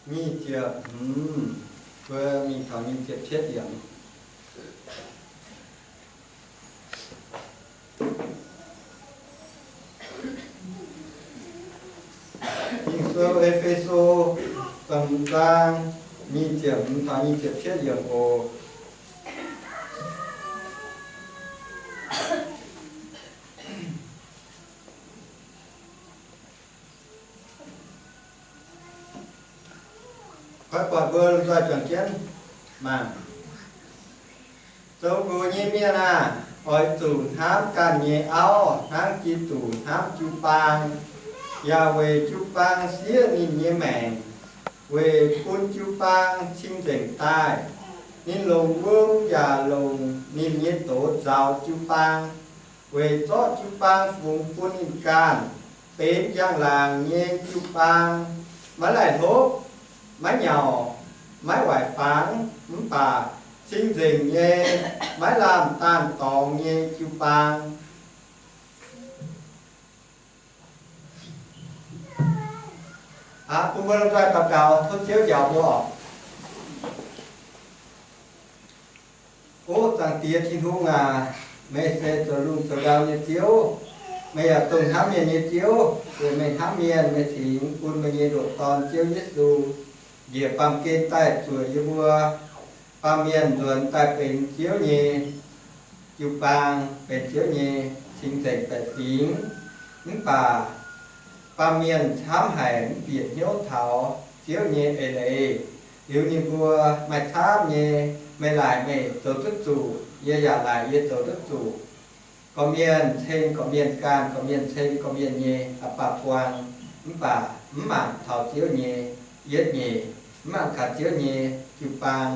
Nyic ziepc hmz, mbuo mingh taux nyic ziepc cietv yiemc. Ging-Sou E^fe^so da'hmz zaang nyic ziepc hmz taux nyic ziepc cietv yiemc oc. Koi buatc mbuo lomh nzoih juangc jienv mangc. Zoux nqox nyei mienh aah! Oix zuqc hnamv ganh nyei auv hnangv Giduc hnamv jiu-baang, yaac weic jiu-baang siev ninh nyei maengc, weic bun jiu-baang cing-nzengc daaih. Ninh longc wuom yaac longc ninh nyei doz nzaaux jiu-baang, weic zorqv jiu-baang fungx bun ninh ganh, benx njang-laangc nyei jiu-baang, maiv laih hlopv, maiv nyauc, maiv waaic fangx, mv baac cing-nzengc nyei, maiv lamh daanh dorngx nyei jiu-baang. Aav, bun mbuo lomh nzoih daux gaux, tov Ziouv njaaux mbuo oc. O Zaangc Diex Tin-Hungh aac, meih se zoux lungh zoux ndau nyei Ziouv. Meih yaac dongh hnamv mienh nyei Ziouv. Weic meih hnamv mienh, meih cingx bun meih nyei ndoqc Dorn, Ziouv Yesu, njiec baamh gen daaih zuoqc yie mbuo baamh mienh nzuonx daaih benx Ziouv nyei jiu-baang, benx Ziouv nyei cing-nzengc baeqc fingx. Mv baac baamh mienh camv haic, mv bieqc hnyouv taux Ziouv nyei eix leiz. Liuz ninh mbuo maaih camv nyei, meih laaic meih zoux duqv zuqc, yie yaac laaic yie zoux duqv zuqc. Gorqv-mienh ceng gorqv-mienh, ganh gorqv-mienh ceng gorqv-mienh nyei aqc baac buang, mv baac mv mangc taux Ziouv nyei yietv nyeic, mv mangc gaax Ziouv nyei jiu-baang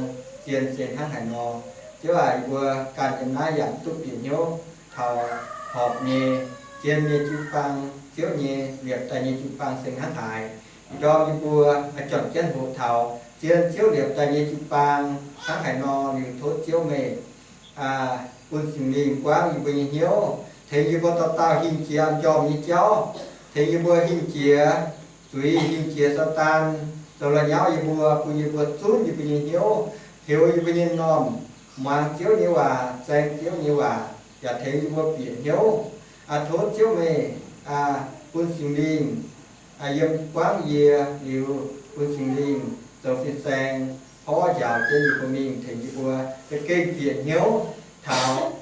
zien se hnangv haaix nor. Ziouv aac, yie mbuo ganh yiem naaiv yaac duqv bieqc hnyouv taux horpc nyei, zien nyei jiu-baang, Ziouv nyei liepc daaih nyei jiu-baang se hnangv haaix. Njormh yie mbuo oix juangc jienv hoqc taux zien Ziouv liepc daaih nyei jiu-baang hnangv haaix nor. Liuz tov Ziouv meih bun Singx Lingh buangv yie mbuo nyei hnyouv, tengx yie mbuo dauh dauh hingh jiex njormh nyei jauv, tengx yie mbuo hingh jiex zuiz, hingh jiex Saadaan zoux la'nyauv yie mbuo, bun yie mbuo zunv yie mbuo nyei hnyouv, heuc yie mbuo nyei m'normh muangx Ziouv nyei waac, zaeng Ziouv nyei waac, yaac tengx yie mbuo bieqc hnyouv. Aa, tov Ziouv meih bun Singx Lingh yiem buangv yie, liuz bun Singx Lingh zoux fin-saeng porv njaaux jienv yie mbuo mingh, tengx yie mbuo za'gengh bieqc hnyouv taux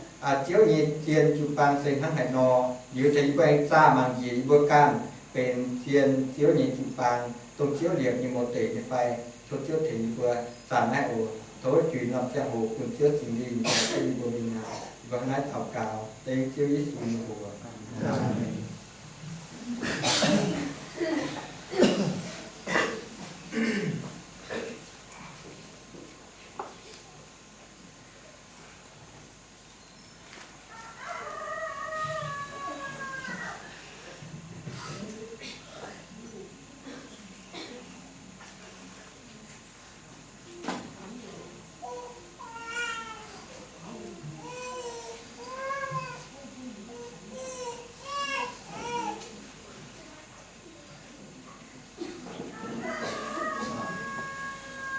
Ziouv nyei zien jiu-baang se hnangv haaix nor. Liuz tengx yie mbuo aengx zaah mangc njiec yie mbuo ganh benx zien Ziouv nyei jiu-baang, dongh Ziouv liepc nyei mouz deic nyei fai. Tov Ziouv tengx yie mbuo zaah naaiv oc. Tov juix norm ziangh hoc bun Ziouv Singx Lingh njaaux jienv yie mbuo mingh aqv. Yie mbuo hnangv naaiv daux gaux dengv Ziouv Yesu nyei mbuox. Aamen.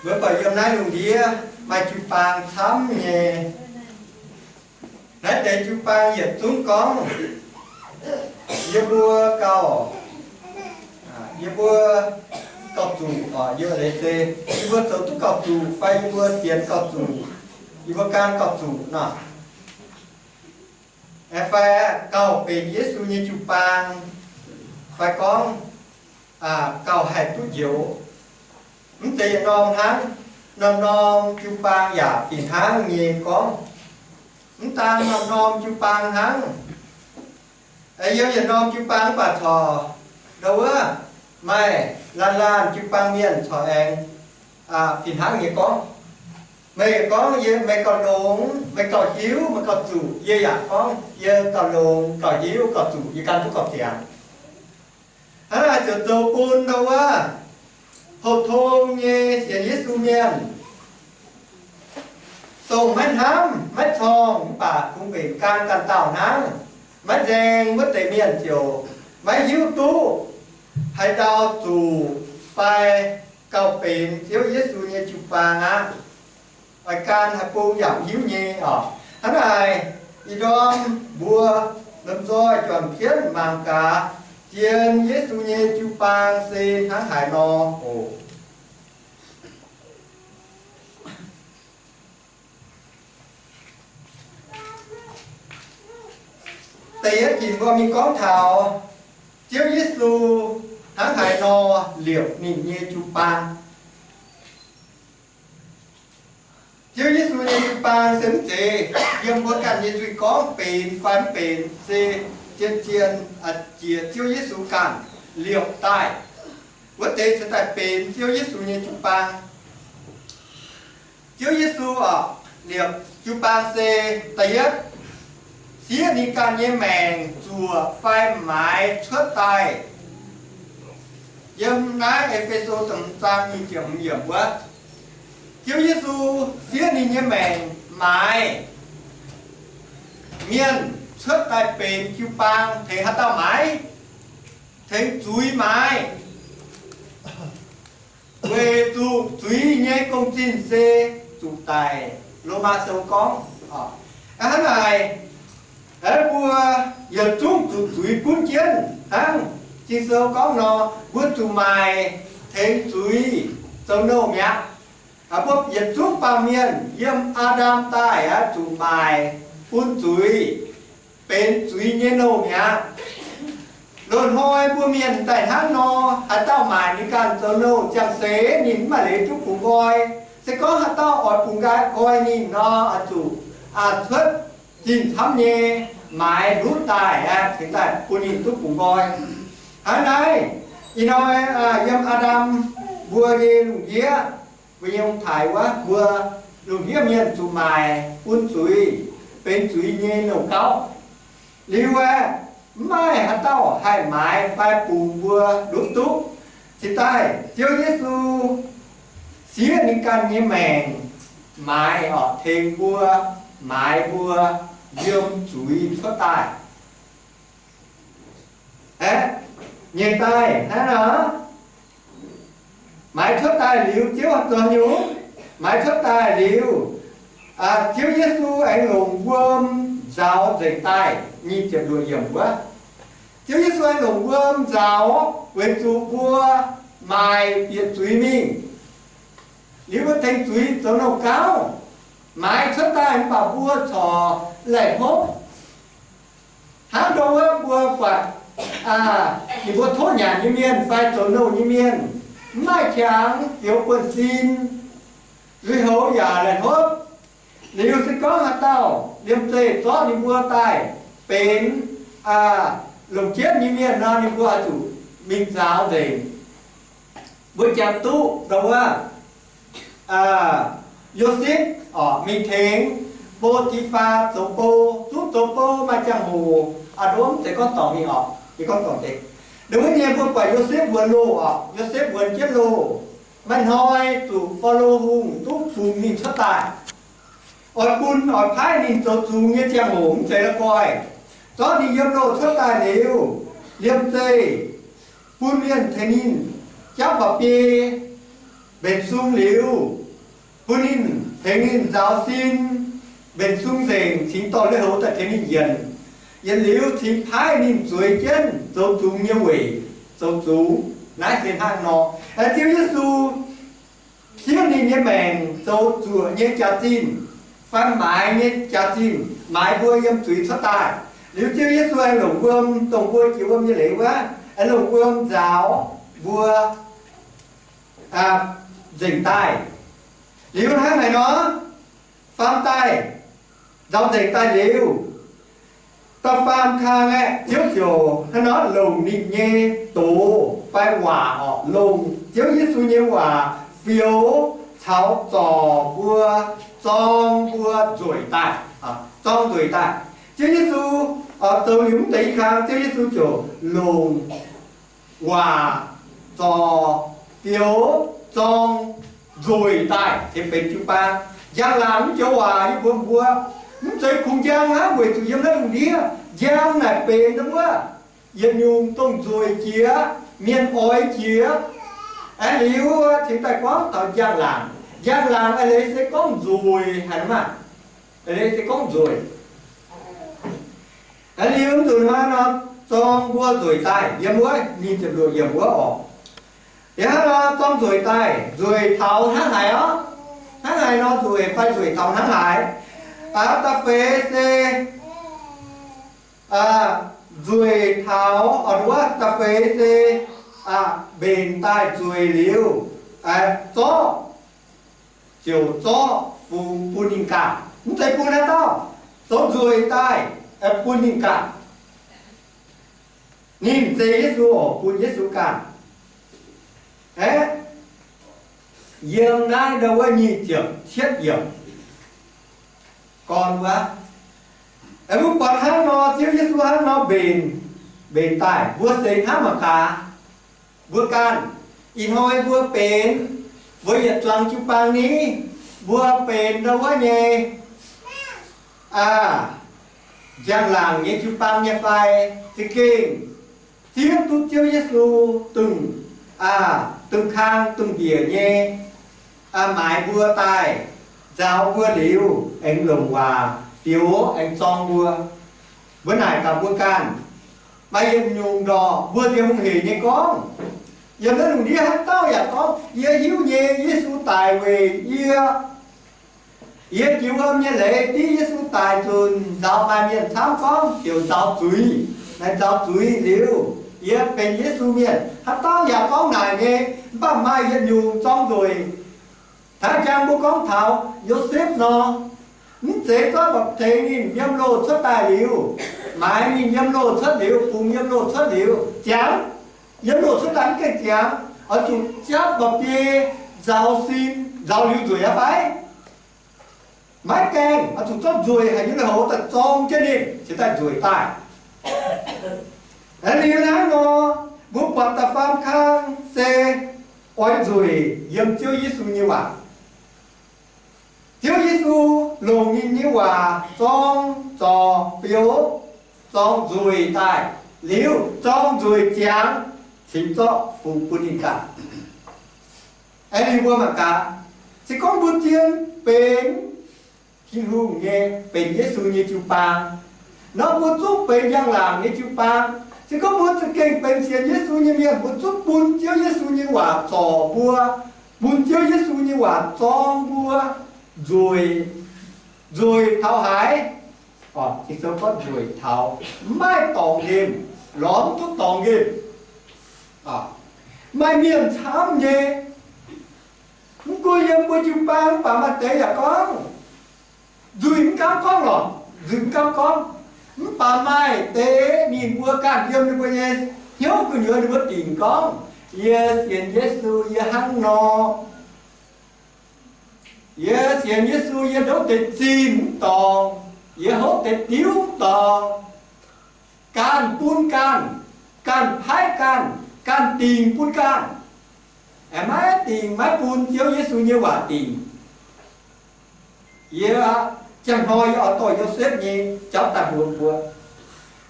Mbuo buatc yiem naaiv lungh ndiev maaih jiu-baang camv nyei. Naaiv deix jiu-baang yietc zungv gorngv yie mbuo gauh, yie mbuo gauh zuqc, yie leiz se yie mbuo zoux duqv gauh zuqc fai yie mbuo sienx gauh zuqc, yie mbuo gan gauh zuqc nor. Fai gauh benx Yesu nyei jiu-baang, fai gorngv gauh haih duqv njoux. Mv zeiz yietc norm hnangv, norm-norm jiu-baang yaac fih hnangv nyei gorngv. Mv daan norm-norm jiu-baang hnangv. Yiem yietc norm jiu-baang mv baac corc ndau wuov maaih laanh laanh jiu-baang mienh corc aengx fih hnangv nyei gorngv. Meih gorngv yie, meih gauh longx, meih gauh hiuv, meih gauh zuqc. Yie yaac gorngv yie gauh longx, gauh hiuv, gauh zuqc, yie gan duqv gauh ziangx. Hnangv naaic ziouc zoux bun ndau wuov pou-tong nyei sienx Yesu mienh dongh maiv hnamv maiv corngh mv baac kungx mbenc gaang ganh dauh hnangv, maiv nzaeng wuov deix mienh ziouc maiv hiuv duqv haaix dauh zuqc fai gauh benx Ziouv Yesu nyei jiu-baang aqv. Oix gan haih bung yaac hiuv nyei oc. Hnangv naaic, ih ndorm mbuo lomh nzoih juangc pienv mangc gaax, zien Yesu nyei jiu-baang se hnangv haaix nor oc. Da'yietv ginc mbuo mingh gorngv taux Ziouv Yesu hnangv haaix nor liepc ninh nyei jiu-baang. Ziouv Yesu nyei jiu-baang se mv zeiz yiem mbuo ganh nyei nzuih gorngv benx fai mv benx, se zien-zien jiex Ziouv Yesu ganh liepc daaih, wuov deix cingx daaih benx Ziouv Yesu nyei jiu-baang. Ziouv Yesu oc, liepc jiu-baang se da'yietv, siev ninh ganh nyei maengc zuoqc fai maaiz cuotv daaih. Yiem naaiv E^fe^so da'hmz zaang nyic ziepc hmz yiemc wuov, Ziouv Yesu siev ninh nyei maengc maaiz mienh cuotv daaih benx jiu-baang. Tengx haaix dauh maaiz? Tengx zuiz maaiz. Weic zuqc zuiz nyei gong-zinh se zuqc daic. Lomaa Sou gorngv, hnangv naaic, mbuo yietc zungv zuqc zuiz gunv jienv hnangv Ging-Sou gorngv nor, mbuo zuqc maaic tengx zuiz zoux nouh mi'aqv. Mbuo yietc zungv baamh mienh yiem Aa^ndam daaih aqv, zuqc maaic bun zuiz, benx zuiz nyei nouh mi'aqv. Loz-hnoi mbuo mienh daaih hnangv nor, haaix dauh maaic ninh ganh zoux nouh ziangh seix ninh mv maaih leiz duqv bungx nqoi. Se gorngv haaix dauh oix bungx nqoi ninh nor, oix zuqc cuotv zinh camv nyei maaiz ndutv daaih aqv, cingx daaih bun ninh duqv bungx nqoi. Hnangv naaiv, ih hnoi yiem Aa^ndam mbuo nyei lungh ndiev, mbuo nyei ong-taaix wuov, mbuo lungh ndiev mienh zuqc maaic bun zuiz, benx zuiz nyei nouh gauv. Liuz aeqv, mv maaih haaix dauh haih maaiz fai bungx mbuo ndutv duqv. Cingx daaih Ziouv Yesu siev ninh ganh nyei maengc maaiz oc, tengx mbuo, maaiz mbuo yiem zuiz cuotv daaih. Aeqv, nyeic daaih hnangv nor, maaiz cuotv daaih liuz, Ziouv zoux haaix nyungc? Maaiz cuotv daaih liuz, Ziouv Yesu aengx longc wuom nzaaux nzengc daaih. Nyic ziepc luoqc yiemc wuov, Ziouv Yesu aengx longc wuom nzaaux weic zuqc mbuo maaic bieqc zuiz mingh. Liuz mbuo tengx zuiz zoux nouh gauv, maaiz cuotv daaih mv baac mbuo corc laih hlopv. Hnangv ndau wuov mbuo buatc ninh mbuo tov nyanc nyei mienh fai zoux nouh nyei mienh, mv maaih qangx fioux buonv-sin, lui-houx yaac laih hlopv. Liuz se gorngv haaix dauh liemh zeih zorqv ninh mbuo daaih benx longc jienv nyei mienh nor, ninh mbuo oix zuqc mingh nzaaux nzengc. Mbuo jangx duqv ndau wuov, Yosepv oc, mingh tengx Bo^ti^faa zoux bou. Zungv zoux bou maaih ziangh hoc, aa, ndomv zeiz gorngv dorngc mingh oc, yie gorngv dorngc deix. Ndau wuov nyei mbuo buatc Yosepv wuonx loh oc, Yosepv wuonx jienv loh, maaih hnoi zuqc Faalo Hungh duqv bungx ninh cuotv daaih, oix bun, oix paaiv ninh zoux zungx nyei ziangh hoc mv zeiz la'guaih. Zorqv ninh yiem loh cuotv daaih liuz, liemh zeih bun mienh tengx ninh japv mba'biei mbenc sung liuz, bun ninh tengx ninh nzaaux sin mbenc sung nzengc, cingx dorh lui-houx daaih tengx ninh yienc. Yienc liuz cingx paaiv ninh zueiz jienv zoux zungx nyei weic, zoux zungx. Naaiv se hnangv nor, Ziouv Yesu siev ninh nyei maengc zoux zuoqc nyei jaax-zinh, fai maaiz nyei jaax-zinh, maaiz mbuo yiem zuiz cuotv daaih. Liuz Ziouv Yesu aengx longc wuom, dongh mbuo jiex wuom nyei leiz wuov, aengx longc wuom nzaaux mbuo nzengc daaih. Liuz hnangv naaic nor, faam daaih, nzaaux nzengc daaih liuz, da'faam kang aeqv, Ziouv ziouc hnangv nor longc ninh nyei doz fai waac oc, longc Ziouv Yesu nyei waac fioux caux zorc mbuo, zorng mbuo nzueic daaih, zorng nzueic daaih. Ziouv Yesu zoux liuz mv deix i kang, Ziouv Yesu ziouc longc waac zorc, fioux, zorng, nzueic daaih cingx benx jiu-baang. Njang-laangc mv joux waac yie mbuox mbuo, mv zeiz kungx njang hnangv, weic zuqc yiem naaiv lungh ndiev njang naaic benx wuov yietc nyungc dongh nzueic jiex, mienh oix jiex, Aengx liuz cingx daaih gorngv taux njang-laangc. Njang-laangc a'leiz se gorngv nzueic haic maah. A'leiz se gorngv nzueic. Aengx liuz nzunc hnoi nor, zorng mbuo nzueic daaih yiem wuov, nyic ziepc luoqc yiemc wuov oc. Yiem hnangv nor zorng nzueic daaih, nzueic taux hnangv haaix orv? Hnangv haaix nor nzueic fai nzueic taux hnangv haaix? Da'feix se nzueic taux, wuov da'feix se mbenc daaih zueiz liuz, zorqv, ziouc zorqv fungx bun ninh ganh. Mv zeiz bun haaix dauh, zoux nzueic daaih bun ninh ganh. Ninh zeiz Yesu oc, bun Yesu ganh. Aeqv, yiem naaiv ndau wuov nyic ziepc cietv yiemc gorn wuov, mbuo buatc hnangv nor, Ziouv Yesu hnangv nor mbenc, mbenc daaih, mbuo seix hnangv mangc gaax. Mbuo ganh, ih hnoi mbuo benx, mbuo yietc zuangx jiu-baang ni, mbuo benx ndau wuov nyei, aa, njang-laangc nyei jiu-baang nyei fai? Za'gengh zieqv duqv Ziouv Yesu dongh, aa, dongh kang dongh mbiec nyei, aa, maaiz mbuo daaih, nzaaux mbuo liuz, aengx longc waac biouz, aengx zorng mbuo. Mbuo naaic gaax mbuo ganh, maaih yietc nyungc ndorqc mbuo nziex hungh heic nyei gorngv, yiem naaiv lungh ndiev haaix dauh yaac gorngv, yie hiuv nyei, Yesu daic weic yie. Yie jiu wuom nyei leiz div Yesu daic nzunc, nzaaux maaih mienh camv gorngv ziouc nzaaux zuiz. Naaiv nzaaux zuiz liuz, yie benx Yesu mienh. Haaix dauh yaac gorngv naaic nyei, mv baac maaih yietc nyungc zorng nzueic. Hnangv jang mbuo gorngv taux Yosepv nor, mv zeiz zorqv mba'ziex ninh yiem loh cuotv daaih liuz, maaiz ninh yiem loh cuotv liuz, bungx yiem loh cuotv liuz, ziangx, yiem loh cuotv daaih mv gaengh ziangx, oix zuqc japv mba'biei nzaaux sin, nzaaux liuz nzueic aqv fai? Maiv gaengh, oix zuqc zorqv nzueic haic nyei lui-houx daaih zorng jienv ninh, cingx daaih nzueic daaih. Aeqv, liuz naaiv nor, mbuo buatc da'faam kang se oix nzueic yiem Ziouv Yesu nyei waac. Ziouv Yesu longc ninh nyei waac zorng zorc biouz, zorng nzueic daaih, liuz zorng nzueic ziangx, cingx zorqv fungx bun ninh ganh. Aengx liuz mbuo mangc gaax, se gorngv mbuo zien benx Tin-Hungh nyei, benx Yesu nyei jiu-baang, nor mbuo zungv benx njang-laangc nyei jiu-baang. Se gorngv mbuo za'gengh benx sienx Yesu nyei mienh, mbuo zungv bun Ziouv Yesu nyei waac zorc mbuo, bun Ziouv Yesu nyei waac zorng mbuo, nzueic, nzueic taux haaix? Ging-Sou gorngv nzueic taux maiv dorngx nqemh, lorz mv duqv dorngx nqemh. Maaih mienh camv nyei, mv gunv yiem mbuo jiu-baang mv baac maaih deix yaac gorngv, nzuih mv gaamv gorngv lorqc, nzuih mv gaamv gorngv. Mv baac maaih deix ninh mbuo ganh yiem ninh mbuo nyei hnyouv gu'nyuoz ninh mbuo dingc gorngv, yie sienx Yesu yie hnangv nor. Yie sienx Yesu yie ndouv deix zinh mv dorngc, yie hopv deix diuv mv dorngc. Ganh bun ganh, ganh paaiv ganh, ganh dingc bun ganh. Aengx maiv dingc, maiv bun Ziouv Yesu nyei waac dingc. Yie, ziangh hnoi yie oix dorh Yosepv nyei jauv daaih mbuox mbuo.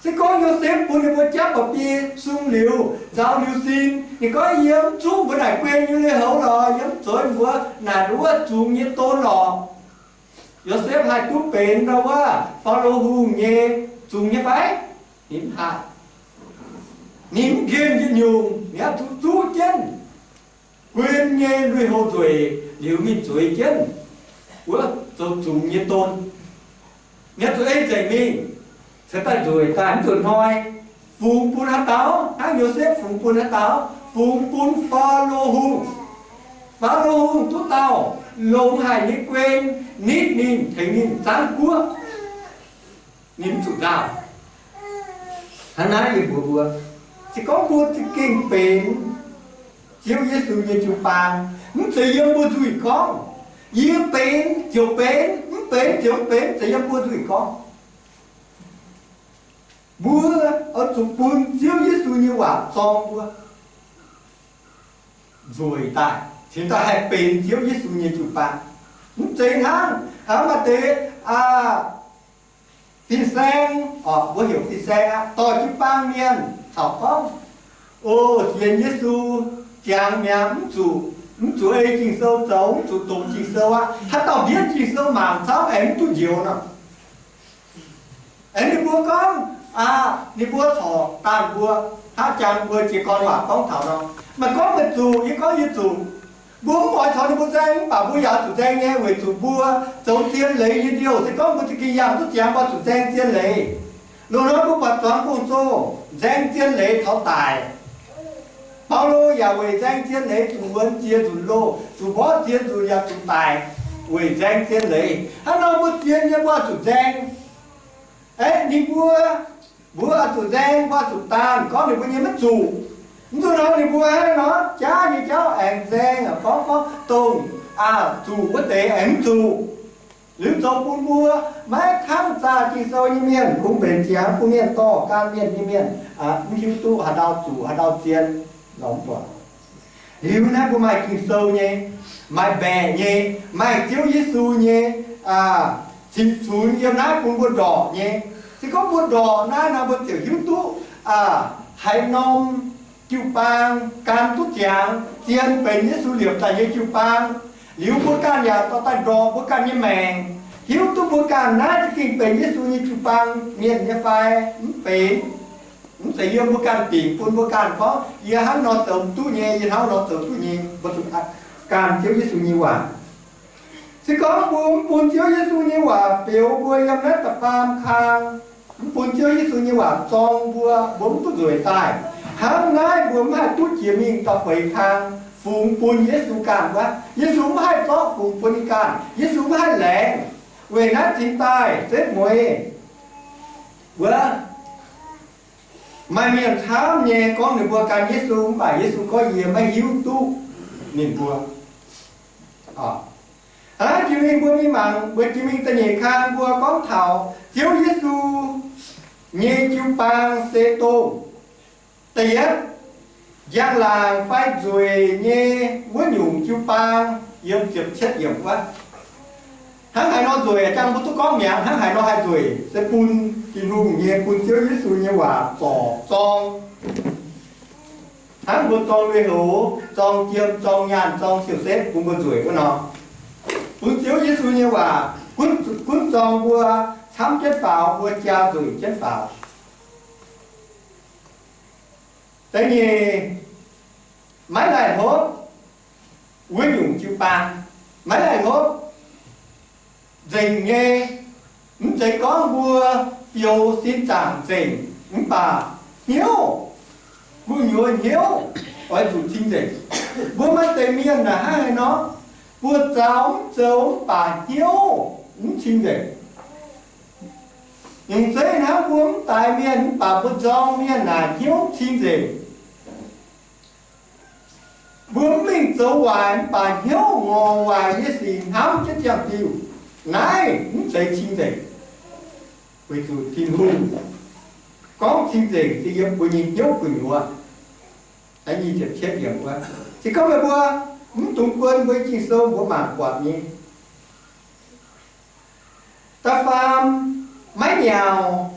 Se gorngv Yosepv bun ninh mbuo japv mba'biei sung liuz, nzaaux liuz sin, ninh gorngv, yie mv zuqv mbuo naaic guen nyei lui-houx lorqc, yie mv zuqv mbuo naaic wuov zungx nyei don lorqc. Yosepv haih duqv benx ndau wuov Faalo Hungh nyei zungx nyei fai? Ninh mv haih. Ninh mv nqemh yietc nyungc, ninh oix zuqc zuqv jienv guen nyei lui-houx nzueic liuz mingh zueiz jienv wuov zoux zungx nyei don. Ninh oix zuqc ei nzengc mingh, cingx daaih nzueic daaih mv nzunc hnoi, fungx bun haaix dauh? Hnangv Yosepv fungx bun haaix dauh? Fungx bun Faalo Hungh. Faalo Hungh duqv dauh longx haic nyei guen nitv ninh, tengx ninh zaangv guoqv. Ninh mv zuqc ndaauh. Hnangv naaiv yie mbuox mbuo, se gorngv mbuo za'gengh benx Ziouv Yesu nyei jiu-baang, mv zeiz yiem mbuo nzuih gorngv. Yie benx ziouc benx, mv benx ziouc mv benx, zeiz yiem mbuo nzuih gorngv. Mbuo oix zuqc bun Ziouv Yesu nyei waac zorng mbuo nzueic daaih, cingx daaih haih benx Ziouv Yesu nyei jiu-baang. Mv zeiz hnangv maaih deix fin-saeng, mbuo heuc fin-saeng aqv, dorh jiu-baang mienh caux gorngv, o, sienx Yesu, ziangx mi'aqv, mv zuqc, mv zuqc ei Ging-Sou zoux, mv zuqc doqc Ging-Sou aqv. Haaix dauh mbienv Ging-Sou mangc camv aengx mv duqv njoux nor. Aengx ninh mbuo gorngv, aa, ninh mbuo corc daanh mbuo, hnangv jangx mbuo jiez gorn waac gorngv taux nor, maaih gorngv meih zuqc, yie gorngv yie zuqc. Mbuo mv oix caux ninh mbuo nzaeng, mv baac mbuo yaac zuqc nzaeng nyei, weic zuqc mbuo zoux zien leiz nyei ndiouh. Se gorngv mbuo za'gengh yangh duqv ziangx, mbuo zuqc nzaeng zien leiz. Loz-hnoi mbuo buatc zuangx gong-zoh nzaeng zien leiz taux daic. Baulo yaac weic nzaeng zien leiz zuqc wuonx ziex nzunc loh, zuqc mborqv ziex nzunc yaac zuqc daic weic nzaeng zien leiz. Hnangv nor mbuo zien nyei mbuo zuqc nzaeng. Aeqv, ninh mbuo, mbuo zuqc nzaeng, mbuo zuqc daanh, gorngv ninh mbuo nyei maiv zuqc. Mv zuqc nor ninh mbuo hnangv nor jaav nyei jauv aengx nzaeng, gorngv gorngv dongh, aa, zuqc wuov deix aengx mv zuqc. Liuz zoux bun mbuo maiv hnamv zaah Ging-Sou nyei mienh kungx mbenc ziangx, bun mienh dorh gan mienh nyei mienh mv hiuv duqv haaix ndau zuqc haaix ndau zien. Lorz mv buatc. Liuz naaiv mbuo maaih Ging-Sou nyei, maaih mbaeqc nyei, maaih Ziouv Yesu nyei ziqc cunx yiem naaiv bun mbuo ndorqc nyei. Se gorngv mbuo ndorqc naaiv nor mbuo ziouc hiuv duqv haaix norm jiu-baang gan duqv ziangx, zien benx Yesu liepc daaih nyei jiu-baang. Liuz mbuo ganh yaac dorh daaih ndorqc mbuo ganh nyei maengc, hiuv duqv mbuo ganh naaiv za'gengh benx Yesu nyei jiu-baang mienh nyei fai mv benx. Mv zeiz yiem mbuo ganh dingc bun mbuo ganh gorngv, yie hnangv nor zoux mv duqv nyei, yie hnangv nor zoux duqv nyei. Mbuo zuqc gan Ziouv Yesu nyei waac. Se gorngv mbuo mv bun Ziouv Yesu nyei waac fioux mbuo yiem naaiv da'faam kang, mv bun Ziouv Yesu nyei waac zorng mbuo, mbuo mv duqv nzueic daaih. Hnangv naaiv mbuo mv haih duqv jiex mingh da'feix kang, fungx bun Yesu ganh wuov. Yesu mv haih zorqv fungx bun ninh ganh. Yesu mv haih laengz. Weic naaiv cingx daaih setv mueiz wuov, maaih mienh camv nyei gorngv ninh mbuo gan Yesu, mv baac Yesu gorngv, yie maiv hiuv duqv ninh mbuo. Aa, jiex mingh mbuo mingh mangc, mbuo jiex mingh da'nyeic kang mbuo gorngv taux Ziouv Yesu nyei jiu-baang se dongh da'yietv, njang-laangc fai nzueic nyei wuov nyungc jiu-baang, yiem ziepc cietv yiemc wuov. Hnangv haaix nor nzueic, jangx mbuo duqv gorngv mi'aqv, hnangv haaix nor haih nzueic, se bun Tin-Hungh nyei, bun Ziouv Yesu nyei waac zorc zorng. Hnangv mbuo zorng lui-houx, zorng jiem, zorng nyaanh, zorng siou-setv bun mbuo nzueic wuov nor, bun Ziouv Yesu nyei waac gunv, gunv zorng mbuo camv jienv faaux, mbuo jaa nzueic jienv faaux. Da'nyeic, maiv laih hlopv wuov nyungc jiu-baang, maiv laih hlopv nzengc nyei. Mv zeiz gorngv mbuo fioux sin zaangc nzengc, mv baac hnyouv, gu'nyuoz hnyouv oix zuqc cing-nzengc. Mbuo maaih deix mienh naaic hnangv haaix nor, buoz-zaux mv zoux mv baac hnyouv mv cing-nzengc. Nyungc zeiv hnangv mbuo mv daix mienh mv baac mbuo nzorng mienh naaic hnyouv cing-nzengc. Mbuo mv mingh zoux waaic mv baac hnyouv ngorc waaic nyei sic hnamv jienv ziangh diuh. Naaiv mv zeiz cing-nzengc. Weic zuqc Tin-Hungh gorngv cing-nzengc se yiem mbuo nyei hnyouv gu'nyuoz. Se gorngv meih mbuo mv dungx guon mbuo Ging-Sou mbuo mangc buatc nyei. Da'faam, maiv nyaux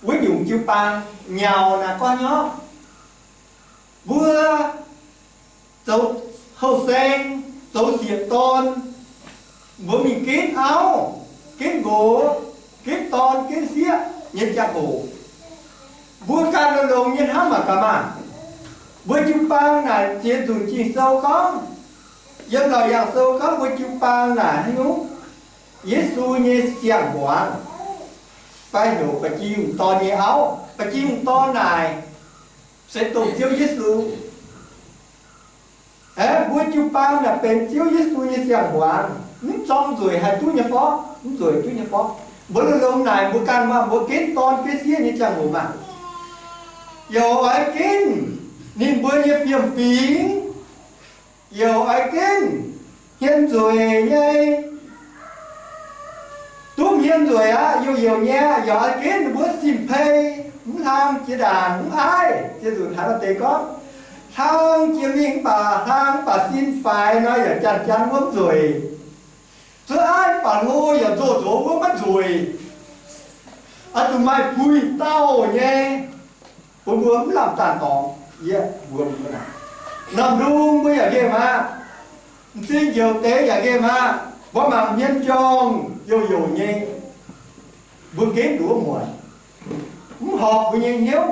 wuov nyungc jiu-baang. Nyaux naaic gorngv nyorqv, mbuo zoux houh saeng, zoux sieqv dorn, mbuo mingh ginv auv, ginv nqox, ginv dorn ginv sieqv nyei ziangh hoc, mbuo ganh longx-longx nyei hnamv mangc gaax maah! Mbuo jiu-baang naaic ziex nzunc Ging-Sou gorngv, yiem Laauc Yaangh Sou gorngv mbuo jiu-baang naaic haaix nyungc? Yesu nyei siang-hmuangx, fai heuc ba'gi yungh dorn nyei auv. Ba'gi yungh dorn naaic se dongh Ziouv Yesu. Aeqv, mbuo jiu-baang naaic benx Ziouv Yesu nyei siang-hmuangx, mv zorng nzueic haih duqv nyei forv, mv nzueic duqv nyei forv. Mbuo longx-longx naaic mbuo ganh maah, mbuo ginv dorn ginv sieqv nyei ziangh hoc maah, yaac oix ginv ninh mbuo nyei fiem-fingx, yaac oix ginv hmien nzueic nyei. Duqv hmien nzueic aqv, youh youh nyei aqv, yaac oix ginv ninh mbuo sin-pei, mv hlang jiex ndaangc mv aiv. Ziouv Yesu haiz maaih deix gorngv, hlang jiex mingh mv baac hlang mv baac sin faix nor yaac janx-janx wuov mv nzueic. Zuov aiv mv baac hlo yaac nzoh nzox wuov maiv nzueic. Oix zuqc maaih puix dauh nyei, bun mbuo mv lamh daanh dorngx. Yie mbuo mbuo naaic, Norm-ndung mbuo yaac nqemh aqv. M'zing njoux deix yaac nqemh aqv. Mbuo mangc hmien njorngh youc youc nyei, mbuo ginv nduov muonc, mv horpc mbuo nyei hnyouv.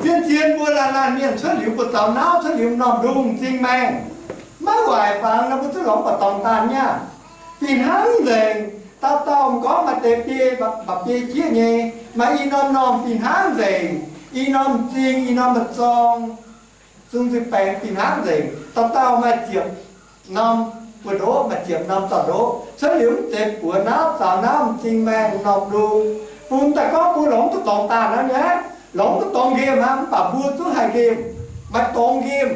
Zien-zien mbuo laanh laanh mienh cuotv liuz, buoz-zaux nauv cuotv liuz, norm-ndung m'zing maengh, maiv waaic fangx nor, mbuo zuqc longc mbu'ndongx daanh nyei aqv. Fih hnangv nzengc. Dauh dauh m'nqorngv maaih deix biei, mba'biei jieqv nyei, maaih i norm-norm fih hnangv nzengc, i norm m'zing, i norm m'zorng, zungv nzipc baengx fih hnangv nzengc. Dauh dauh maaih ziepc norm buoz-ndoqv, maaih ziepc norm zorqv ndoqv. Cuotv liuz mv zeiz buoz nauv, zaux nauv, m'zing maengh, norm-ndung. Fungx daaih gorngv mbuo longc mbu'ndongx daanh nor nyei, longc mbu'ndongx nqemh aqv, mv baac mbuo zungv haih nqemh, maaih dorngx nqemh.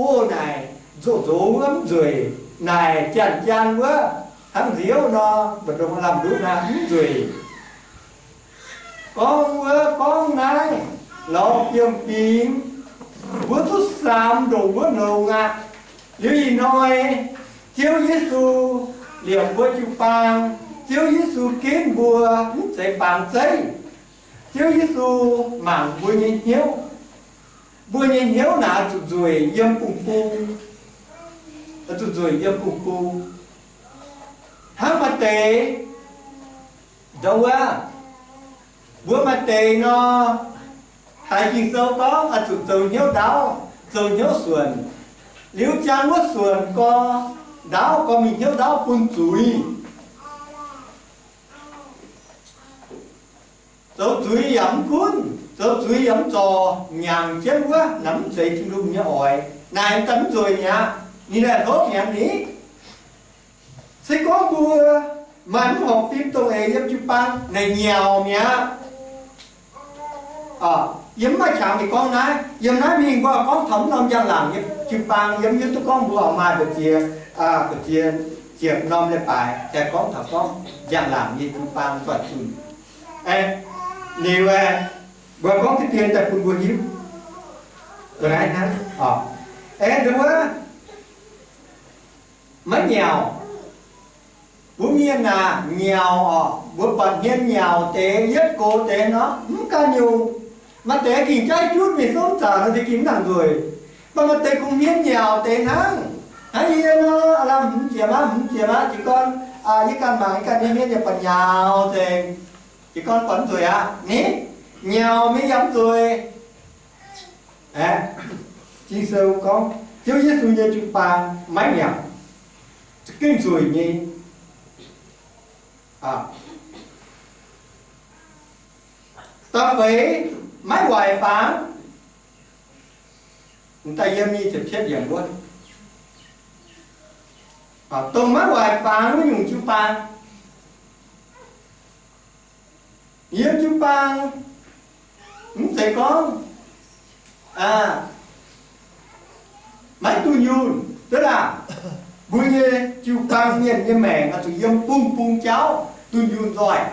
Ov, naaic nzoqc nzox wuov mv nzueic, naaic janx-janx wuov hnangv nziouv nor, mbu'ndongx lamh ndutv naaic mv nzueic. Gorngv wuov gorngv naaiv, lorz biomv fingx, mbuo zuqc samx ndongc wuov longx aqv. Liuz ih hnoi Ziouv Yesu liepc mbuo jiu-baang. Ziouv Yesu ginv mbuo, mv zeiz fangx zeiv. Ziouv Yesu mangc mbuo nyei hnyouv. Mbuo nyei hnyouv naaic zuqc nzueic yiem bung-bung, zuqc nzueic yiem bung-bung. Hnangv maaih deix, ndongc wuov, mbuo maaih deix nor, haiz Ging-Sou gorngv oix zuqc zoux hnyouv ndaauv, zoux hnyouv suonc. Liuz jang wuov suonc gorx, ndaauv gorx, mingh hnyouv ndaauv bun zuiz. Zoux zuiz yaac mv gunv, zoux zuiz yaac mv zorc, nyanc jienv wuov naaic mv zeiz Tin-Hungh nyei oix. Naaic daaih mv nzueic mi'aqv. Ninh laih hlopv mi'aqv ni. Se gorngv mbuo maaih mv horpc fim dongh eix yiem jiu-baang naaic nyauc mi'aqv. Yiem mv maaih qangx ninh gorngv naaiv, yiem naaiv mingh mbuo gorngv taux mv norm njang-laangc nyei jiu-baang, yiem yie duqv gorngv mbuo oix maaih mbu'ziex, mbu'ziex ziepc norm leiz-baaix daaih gorngv taux gorngv njang-laangc nyei jiu-baang doic zunh. Liuz aeqv, mbuo gorngv diqv dien daaih bun mbuo hiuv. Aeqv, nduov wuov, maiv nyauc. Mbuo mienh aac, nyauc orqc, mbuo buatc hmien nyauc deix, yietv gox deix nor, mv ganh nyungc. Maaih deix gengh jaiv jutv mingh, sou zaqc nor se gengh mv nangc nzueic. Mv baac maaih deix kungx hmien nyauc deix hnangv. Hnangv yie nor, aav lamh hmz ziepc aqv, hmz ziepc aqv, jiez gorn yie ganh mangc yie ganh nyei hmien yaac buatc nyauc nzengc. Jiez gorn buatc mv nzueic aqv. Ni, nyauc mingh yaac mv nzueic. Aeqv, Ging-Sou gorngv Ziouv Yesu nyei jiu-baang maiv nyauc, za'gengh nzueic nyei. Da'feix, maiv waaic fangx. Da'yietv ni ziepc cietv yiemc wuov, dongh maiv waaic fangx wuov nyungc jiu-baang. Yiem jiu-baang mv zeiz gorngv maiv dunh yunh duqv laah. Mbuo nyei jiu-baang mienh nyei maengc oix zuqc yiem bung-bung jauv dunh yunh nzoih.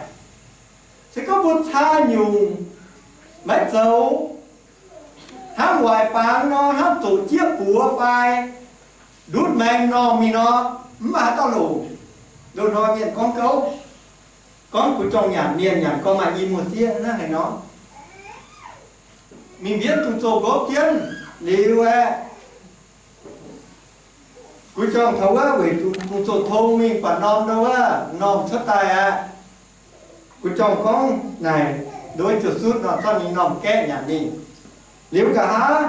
Se gorngv mbuo caa nyungc maiv zoux, hnangv waaic fangx nor, hnangv zoqc jieqv buoz fai ndutv maengx normh mingh nor, mv maaih haaix dauh longc. Loz-hnoi mienh gorngv gouv, gorngv kuv jorng nyanc mienh nyanc gorngv maaih i muoz-sieqv hnangv haaix nor, mingh mbienv dungx zoh nqopv jienv liuz aeqv, kuv jorng taux wuov weic zuqc dungx zoh tong mingh buatc norm ndau wuov normh cuotv daaih aqv. Kuv jorng gorngv naaic, ndov ziouc sutv nor, zorqv ninh normh gaeqv nyanc mingh. Liuz nqa'haav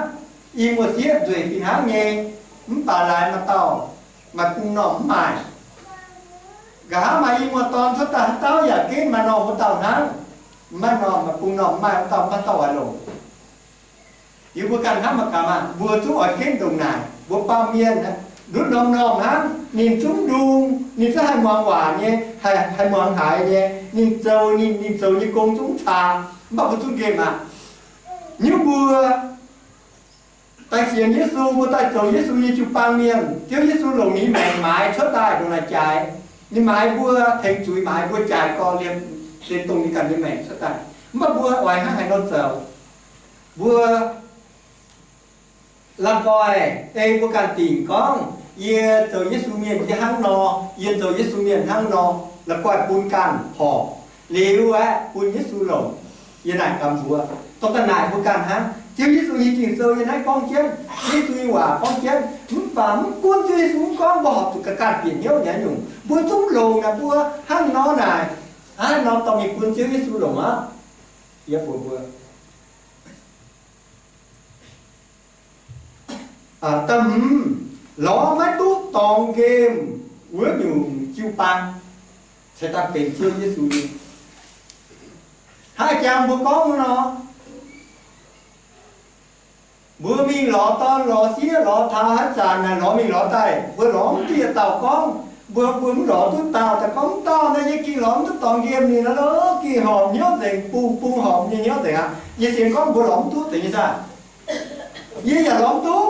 i muoz-sieqv nzueic fih hnangv nyei, mv baac laaix maaih dauh maaih bung normh mv maaih. Nqa'haav maaih i muoz-dorn cuotv daaih haaix dauh yaac ginv maaih normh wuov dauh hnangv. Mv maaih normh, maaih bung normh mv maaih wuov dauh, mv maaih dauh oix longc. Yie mbuo ganh hnamv mangc gaax maah, mbuo zungv oix ginv ndongc naaic. Mbuo baamh mienh ndutv norm-normh hnangv, ninh zungv ndung, ninh zungv haih muangx waac nyei, haih, haih muangx haiz nyei, ninh zoux, ninh, ninh zoux nyei gong zungv caa, mv baac mbuo zungv nqemh aqv. Nyungc mbuo daaih sienx Yesu, mbuo daaih zoux Yesu nyei jiu-baang mienh, Ziouv Yesu longc ninh maengc maaiz cuotv daaih ndongc naaic jaaix. Ninh maaiz mbuo tengx zuiz, maaiz mbuo jaaix gorx liemh, se dongh ninh ganh nyei maengc cuotv daaih. Mv baac mbuo oix hnangv haaix nor zoux? Mbuo la'guaih ei mbuo ganh dingc gorngv, yie zoux Yesu mienh yie hnangv nor, yie zoux Yesu mienh hnangv nor, la'guaih bun ganh horpc liuz aeqv, bun Yesu longc. Yie naaic gaax mbuox, dorh ga'naaic mbuo ganh hnangv. Ziouv Yesu nyei Ging-Sou yiem naaiv gorngv jienv, Yesu nyei waac gorngv jienv. Mv baac mv gunv Ziouv Yesu mv gorngv, mbuo horpc zuqc ga'ganh bieqc hnyouv nyanc nyungc. Mbuo zungv longx naaic, mbuo hnangv nor naaic, hnangv nor dorh mingh bun Ziouv Yesu longc aqv. Yie mbuox mbuo, da'hmz, lorz maiv duqv dorngx nqemh wuov nyungc jiu-baang, ceix daaih benx Ziouv Yesu nyei. Hnangv jangx mbuo gorngv nor, mbuo mingh lorz dorn lorz sieqv lorz taux haaix zanc naaic, lorz mingh lorz daaih, mbuo lorz mv duqv yietc dauh gorngv. Mbuo, mbuo mv lorz duqv dauh daaih gorngv, mv dauh naaiv yie gengh lorz mv duqv dorngx nqemh ninh, lorz gengh horpc hnyouv nzengc, bung bung horpc nyei hnyouv nzengc aqv. Yie sienx gorngv mbuo lorz mv duqv deix nyei saah? Yie yaac lorz mv duqv.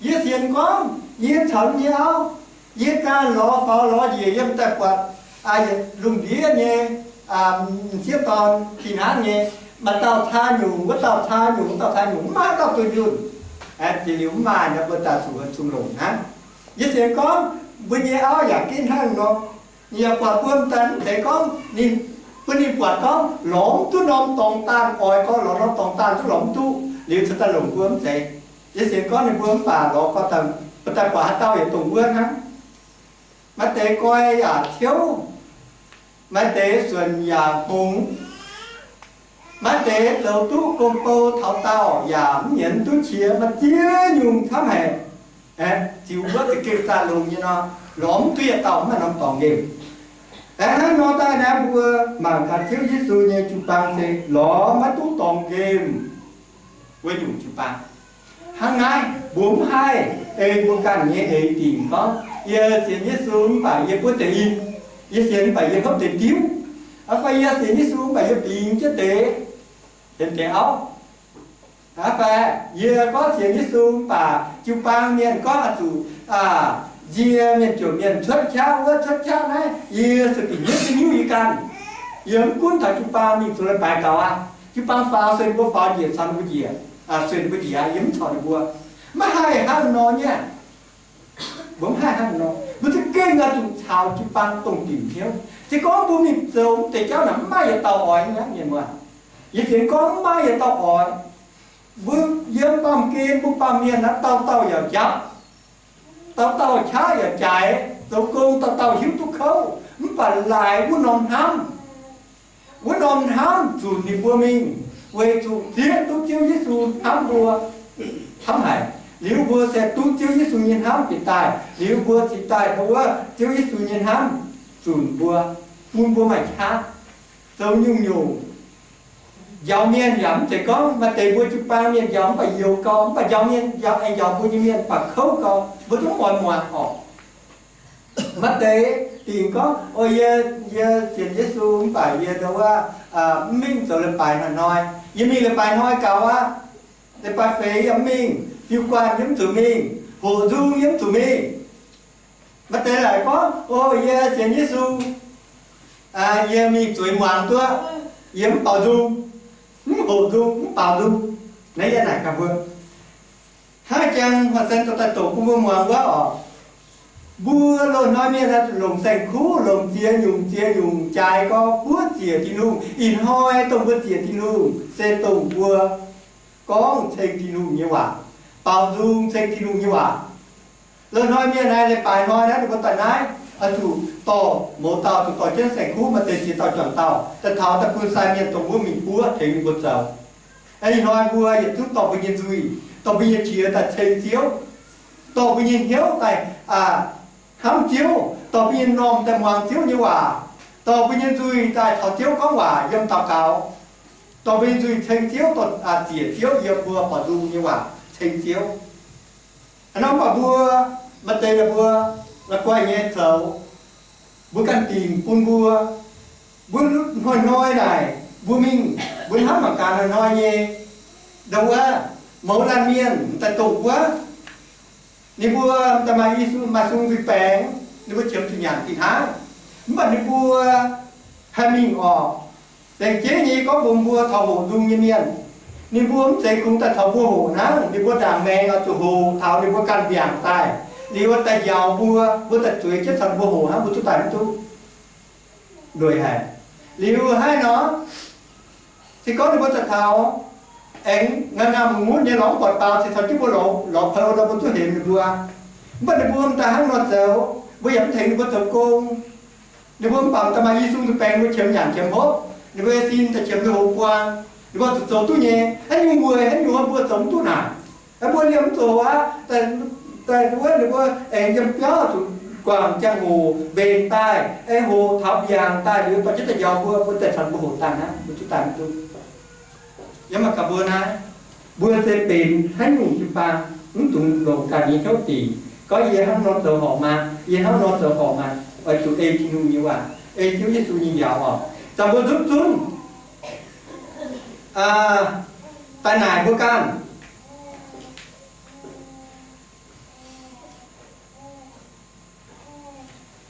Yie sienx gorngv yie caux nyei auv, yie ganh lorz faaux lorz njiec yiem daaih buatc yietc lungh ndiev nyei m'sieqv dorn fih hnangv nyei, maaih dauh caa nyungc, wuov dauh caa nyungc, wuov dauh caa nyungc, mv maaih haaix dauh dunh yunh. Aeqv, jiex liuz mv maaih nor, mbuo daaih zuqc cun-longc hnangv. Yie sienx gorngv mbuo nyei auv yaac ginv hnangv nor. Yaac buatc mbuo m'daaih mv zeiz gorngv ninh, bun ninh buatc gorngv lorz mv duqv norm dorngx daanh, oix gorngv lorz norm dorngx daanh zungv lorz mv duqv, liuz ceix daaih longc mbuo mv zeiz. Yie sienx gorngv ninh mbuo mv baac lorz gorngv daaih, mbuo daaih buatc haaix dauh yietc dongh wuov hnangv. Maaih deix goi yaac ciouv, maaih deix suonc yaac hngongx, maaih deix zoux duqv gong bou taux daauh yaac mv nyienz duqv qiex, maaih ziex nyungc camv haic. Ziux wuov za'gengh zaah longx nyei nor, lorz mv duqv yietc dauh mv maaih norm dorngx nqemh. Aeqv, hnangv nor daaih naaiv mbuo mangc gaax Ziouv Yesu nyei jiu-baang se lorz maiv duqv dorngx nqemh wuov nyungc jiu-baang. Hnangv naaiv mbuo mv haih ei mbuo ganh nyei eix dingc gorngv, yie sienx Yesu mv baac yie buov deix in, yie sienx mv baac yie hopv deix diuv, fai yie sienx Yesu mv baac yie bingx jienv deix, sienx deix auv. Fai yie gorngv sienx Yesu mv baac jiu-baang mienh gorngv oix zuqc nzie mienh jomc mienh cuotv qaqv wuov cuotv qaqv naaiv, yie se bieqc hnyouv hnyouv yie ganh. Yie mv gunv taux jiu-baang mingh zoux leiz-baaix gaux aqv. Jiu-baang faaux se ninh mbuo faaux njiec caux ninh mbuo njiec, sueih ninh mbuo njiec, yie mv corc ninh mbuo. Maiv haih hnangv nor nyei. Mbuo mv haih hnangv nor, mbuo za'gengh oix zuqc caux jiu-baang dongh dingc hnyouv. Se gorngv mbuo mingh zoux deix jauv naaic mv maaih yietc dauh oix hnangv, mienh muoz. Yie sienx gorngv mv maaih yietc dauh oix. Mbuo yiem baamh gen mbuo baamh mienh naaiv dauh dauh yaac njapv, dauh dauh qaqv yaac jaaix, zoux gong dauh dauh hiuv duqv kouv, mv baac laaix wuov norm hnamv, wuov norm hnamv zunc ninh mbuo mingh, weic zuqc zieqv duqv Ziouv Yesu hnamv mbuo camv haic. Liuz mbuo se duqv Ziouv Yesu nyei hnamv bieqc daaih, liuz mbuo cingx daaih wuov Ziouv Yesu nyei hnamv zunc mbuo, bun mbuo maaih qaqv zoux nyungc-nyungc. Njaaux mienh yaac mv zeiz gorngv maaih deix mbuo jiu-baang mienh njaaux mv baac youx gau, mv baac njaaux mienh, njaaux, aengx njaaux mbuo nyei mienh mv baac kouv gau, mbuo zungv oix muangx orqc. Maaih deix dingc gorngv, o, yie, yie sienx Yesu mv baac yie ndau wuov mv mingh zoux leiz-baaix hnoi-hnoi. Yie mingh leiz-baaix hnoi gaux aqv. Leiz-baaix feix yie mv mingh, fiuv-guanh yie mv zuqc mingh, hoqc nzung yie mv zuqc mingh. Maaih deix laaic gorngv, o, yie sienx Yesu, yie mingh zueiz muangx duqv, yie mv baaux nzung, mv hoqc nzung, mv baaux nzung. Naaiv yie naaic gaax mbuo, hnangv jang Huac Sen dorh daaih doqc bun mbuo muangx wuov orqc. Mbuo loz-hnoi mienh aah, longc saeng-kuv, longc ziex nyungc ziex nyungc jaaix gorx buov ziec Tin-Hungh. Ih hnoi dongh mbuo ziec Tin-Hungh se dongh mbuo gorngv ceng Tin-Hungh nyei waac, baaux nzung ceng Tin-Hungh nyei waac. Loz-hnoi mienh naaiv leiz-baaix hnoi naaiv ninh mbuo daaih naaiv, oix zuqc dorh mouz dauh, zuqc dorh jienv saeng-kuv, maaih deix ziex dauh juangc dauh daaih taux daaih bun sai mienh dongh wuov mingh buov tengx ninh mbuo zoux. Ih hnoi mbuo yietc zungv dorh mbuo nyei nzuih, dorh mbuo nyei qiex daaih ceng Ziouv, dorh mbuo nyei hnyouv daaih hnamv Ziouv, dorh mbuo nyei m'normh daaih muangx Ziouv nyei waac, dorh mbuo nyei nzuih daaih caux Ziouv gorngv waac yiem daux gaux, dorh mbuo nyei nzuih ceng Ziouv, dorh ziec Ziouv yiem mbuo baaux nzung nyei waac ceng Ziouv. Hnangv nor mv baac mbuo, maaih deix ninh mbuo la'guaih nyei zoux, mbuo ganh dingc bun mbuo. Mbuo hnoi-hnoi naaic mbuo mingh, mbuo hnamv mangc gaax hnoi-hnoi nyei, ndau wuov mouz laanh mienh daaih doqc wuov, ninh mbuo daaih maaih i sung, maaih sung nzuih baengx, ninh mbuo qiemx zuqc nyanc fih hnangv. Mv baac ninh mbuo haih mingh orqc. Laengz jeiv nyei gorngv mbuox mbuo taux hoqc nzung nyei mienh, ninh mbuo mv zeiz kungx daaih taux mbuo hoqc hnangv. Ninh mbuo ndaangc maengx oix zuqc hoqc taux ninh mbuo ganh mbiaangc daaih, liuz daaih njaaux mbuo, mbuo daaih zueiz jienv caux ninh mbuo hoqc hnangv, mbuo zuqc daaih mv duqv. Lueic haic. Liuz hnangv nor, se gorngv ninh mbuo daaih taux aengx ngaengc ngaengc mungc nyei lorz mv buatc baaux, se caux jienv mbuo lorz, lorz peu nor mbuo zuqc hemx ninh mbuo. Mv baac ninh mbuo m'daaih hnangv nor zoux, mbuo yaac mv tengx ninh mbuo zoux gong. Ninh mbuo mv baac m'daaih maaih i sung zuqc baengx, mbuo qiemx nyanc qiemx hopv, ninh mbuo sin daaih qiemx mbuo hoz buang, ninh mbuo zuqc zoux duqv nyei. Haaix nyungc weic haaix nyungc mbuo zoux mv duqv naaic, mbuo liemh mv zoux aqv. Daaih wuov ninh mbuo aengx yiem biauv zuqc guangc ziangh hoc mbenc daaih, aengx hoqc taux mbiaangc daaih liuz, dorh jienv daaih njaaux mbuo, mbuo daaih caux mbuo hoqc daaih hnangv, mbuo zuqc daaih mv duqv. Yiem mangc gaax mbuo naaiv, mbuo se benx haaix nyungc jiu-baang, mv dungx longc ganh nyei hnyouv dingc. Gorngv yie hnangv nor zoux horpc maah, yie hnangv nor zoux horpc maah, oix zuqc ei Tin-Hungh nyei waac, ei Ziouv Yesu nyei njaaux oc. Zanc mbuo nzutv zunv daaih naaic mbuo ganh.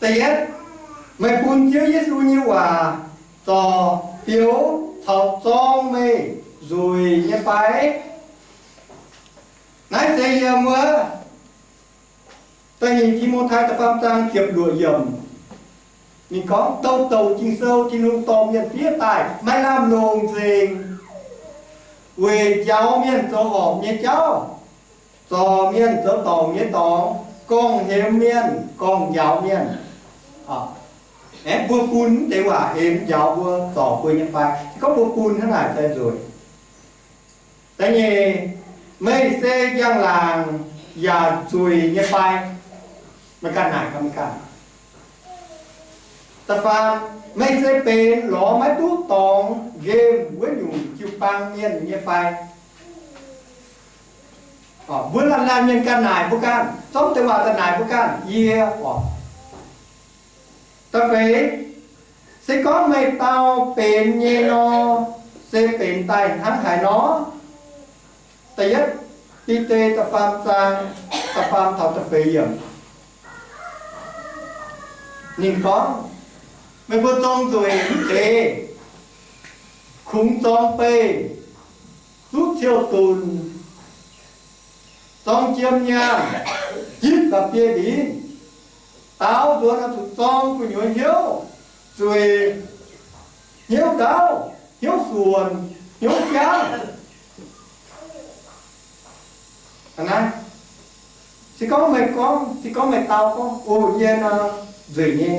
Da'yietv, meih bun Ziouv Yesu nyei waac zorc, fioux caux zorng meih nzueic nyei fai? Naaiv se yiem wuov da'nyeic Ti^mo^tai da'faam zaang ziepc luoqc yiemc. Ninh gorngv, douc douc Ging-Sou Tin-Hungh dorh mienh fiev daaih maiv lamh longc nzengc, weic njaaux mienh zoux horpc nyei jauv, zorc mienh zoux dorngc nyei dorngx, gorngv-hemx mienh, gorngv-njaaux mienh. Aeqv, mbuo bun mv deix waac hemx njaaux mbuo, zorc mbuo nyei fai? Se gorngv mbuo bun hnangv naaic, se nzueic. Da'nyeic, meih se njang-laangc yaac nzueic nyei fai? Meih ganh naaic gaax meih ganh. Da'faam, meih se benx lorz maiv duqv dorngx nqemh wuov nyungc jiu-baang mienh nyei fai? Mbuo laanh laanh mienh ganh naaic mbuo ganh, zorqv deix waac daaih naaic mbuo ganh, yie oc. Da'feix, se gorngv meih dau benx nyei nor, se benx daaih hnangv haaix nor? Da'yietv Bide da'faam zaang, da'faam taux da'feix yiemc. Ninh gorngv, meih mbuo zorng nzueic mv deix, kungx zorng beih, zuqv ciouv dunc, zorng jiem nyaanh, jipv la'bieiv-linv, daaux nzuonx oix zuqc zorng gu'nyuoz hnyouv, zueiz, hnyouv ndaauv, hnyouv suonc, hnyouv jangv. Aa, se gorngv meih gorngv, se gorngv meih dau gorngv, O, yie nor nzueic nyei.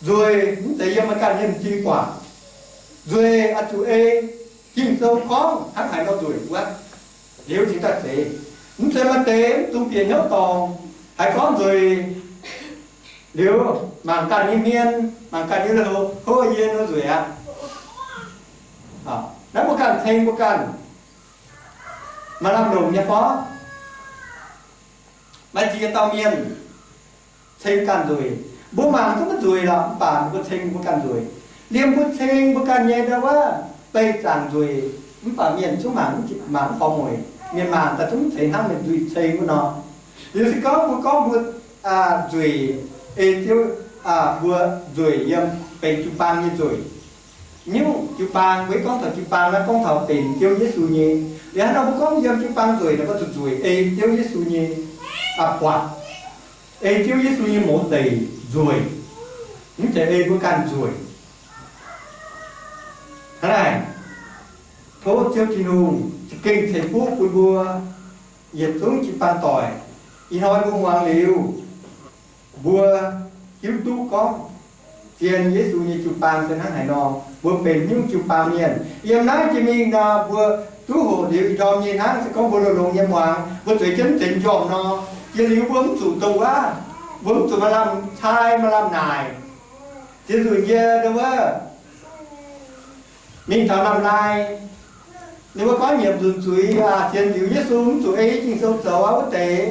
Nzueic mv zeiz yiem meih ganh nyei m'zing buatc. Nzueic oix zuqc ei Ging-Sou gorngv hnangv haaix nor nzueic wuov, liuz cingx daaih zeiz. Mv zeiz maaih deix mv dungx bieqc hnyouv dorngc, haiz gorngv nzueic, liuz mangc ganh nyei hmien, mangc ganh nyei lui-houx, hov, yie nor nzueic aqv. Naaiv mbuo ganh ceng mbuo ganh, maaih lamh longc nyei fai? Maaih ziex dauh mienh ceng ganh nzueic. Mbuo mangc zungv maiv nzueic lorqc, mv baac mbuo ceng mbuo ganh nzueic. Liemh mbuo ceng mbuo ganh nyei ndau wuov beih zaangc nzueic, mv baac mienh zungv mangc, mangc mv faaux mueic. Mienh mangc daaih zungv ceix hnangv mienh nzuih ceng wuov nor. Liuz se gorngv mbuo gorngv mbuo nzueic, ei Ziouv, mbuo nzueic yiem benx jiu-baang nyei nzueic. Nyungc jiu-baang, mbuo gorngv taux jiu-baang naaiv gorngv taux benx Ziouv Yesu nyei. Liuz hnangv nor mbuo gorngv yiem jiu-baang nzueic nor, mbuo zuqc nzueic ei Ziouv Yesu nyei buatc, ei Ziouv Yesu nyei mouz deic nzueic, mv zeiz ei mbuo ganh nzueic. Hnangv naaic, tov Ziouv Tin-Hungh za'gengh ceix fuqv bun mbuo yietc zungv jiu-baang doic. Ih hnoi mbuo muangx liuz, mbuo hiuv duqv gorngv zien Yesu nyei jiu-baang se hnangv haaix nor, mbuo benx nyungc jiu-baang mienh. Yiem naaiv jiex mingh nor, mbuo duqv hoqc liuz ih ndorm nyei hnangv, se gorngv mbuo longx-longx nyei muangx, mbuo zueiz jienv mv zeiz njormh nor, jiex liuz mbuo mv zuqc douh waac, mbuo mv zuqc maaih lamh cai, maaih lamh naaic. Ziex nzunc yie ndau wuov mingh taux lamh naaiv, ninh mbuo gorngv nyiemc nzunc zuiz aac, sienx liuz Yesu mv zuqc ei Ging-Sou zoux aqv wuov deix.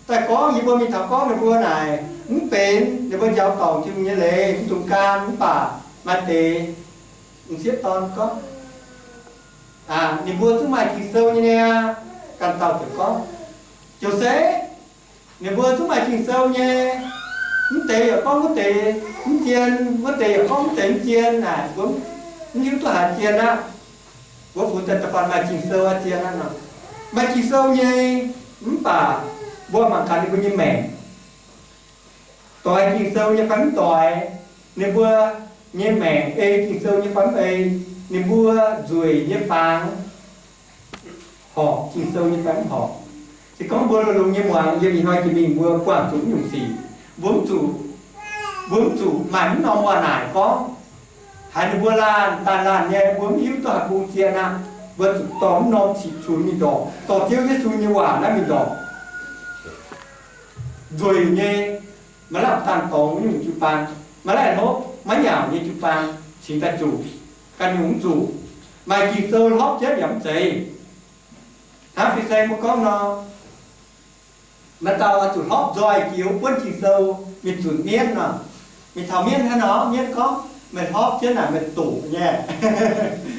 Daaih gorngv yie mbuo mingh taux gorngv ninh mbuo naaic mv benx, ninh mbuo njaaux dorngc Tin-Hungh nyei leiz, mv dungx gan. Mv baac maaih deix m'sieqv dorn gorngv, ninh mbuo zungv maaih Ging-Sou nyei niaa. Ganh dauh ziouc gorngv, ziouc se ninh mbuo zungv maaih Ging-Sou nyei. Mv deix yaac gorngv wuov deix mv zien, wuov deix yaac gorngv wuov deix mv zien naaic, mbuo mv hiuv duqv haaix zien aqv. Mbuo funx daaih da'faanh maaih Ging-Sou aqv zien aqv nor. Maaih Ging-Sou nyei, mv baac mbuo mangc gaax ninh mbuo nyei maengc, doix Ging-Sou nyei fai mv doix, ninh mbuo nyei maengc ei Ging-Sou nyei fai mv ei, ninh mbuo nzueic nyei fangx, horpc Ging-Sou nyei fai mv horpc. Se gorngv mbuo longx-longx nyei muangx yiem ih hnoi jiex mingh mbuo buangh zuqc nyungc sic, mbuo mv zuqc, mbuo mv zuqc maaih mv norm waac naaic gorngv, haiz ninh mbuo laanh daaih laanh nyei, mbuo mv hiuv duqv haaix bung zien aqv. Mbuo zuqc dorh mv norm sic cunx mingh ndorpc, dorh Ziouv Yesu nyei waac naaiv mingh ndorpc. Nzueic nyei, maaih laanh dangh dorngx nyungc jiu-baang, maaih laanh hlopv maiv nyanc nyei jiu-baang cingx daaih zuqc, ganh nyungc mv zuqc. Maaih Ging-Sou hlopv jienv yaac mv zeiz. Hnangv fin-saeng mbuo gorngv nor, maaih dauh oix zuqc hlopv nzoih jiex wuov buonv Ging-Sou mingh zunc mienv nor. Mingh taux mienv hnangv nor, mienv gorngv, meih hlopv jienv naaic meih doqc nyei.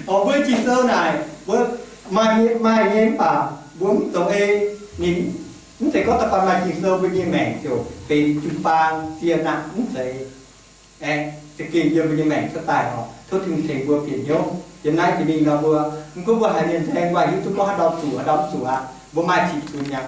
Oc, mbuo Ging-Sou naaic mbuo maaih, maaih nyei mv baac mbuo mv zoux ei. Ninh mv zeiz gorngv da'faanh maaih Ging-Sou mbuo nyei maengc ziouc benx jiu-baang zien aqv, mv zeiz. Aeqv, za'gengh yiem mbuo nyei maengc cuotv daaih oc. Tov Tin-Hungh tengx mbuo bieqc hnyouv yiem naaiv jiex mingh nor mbuo, mv gunv mbuo haiz mienh nzaeng, mbuo haiz hiuv duqv gorngv haaix ndau zuqc, haaix ndau mv zuqc aqv, mbuo maaih ziqc cunx mi'aqv.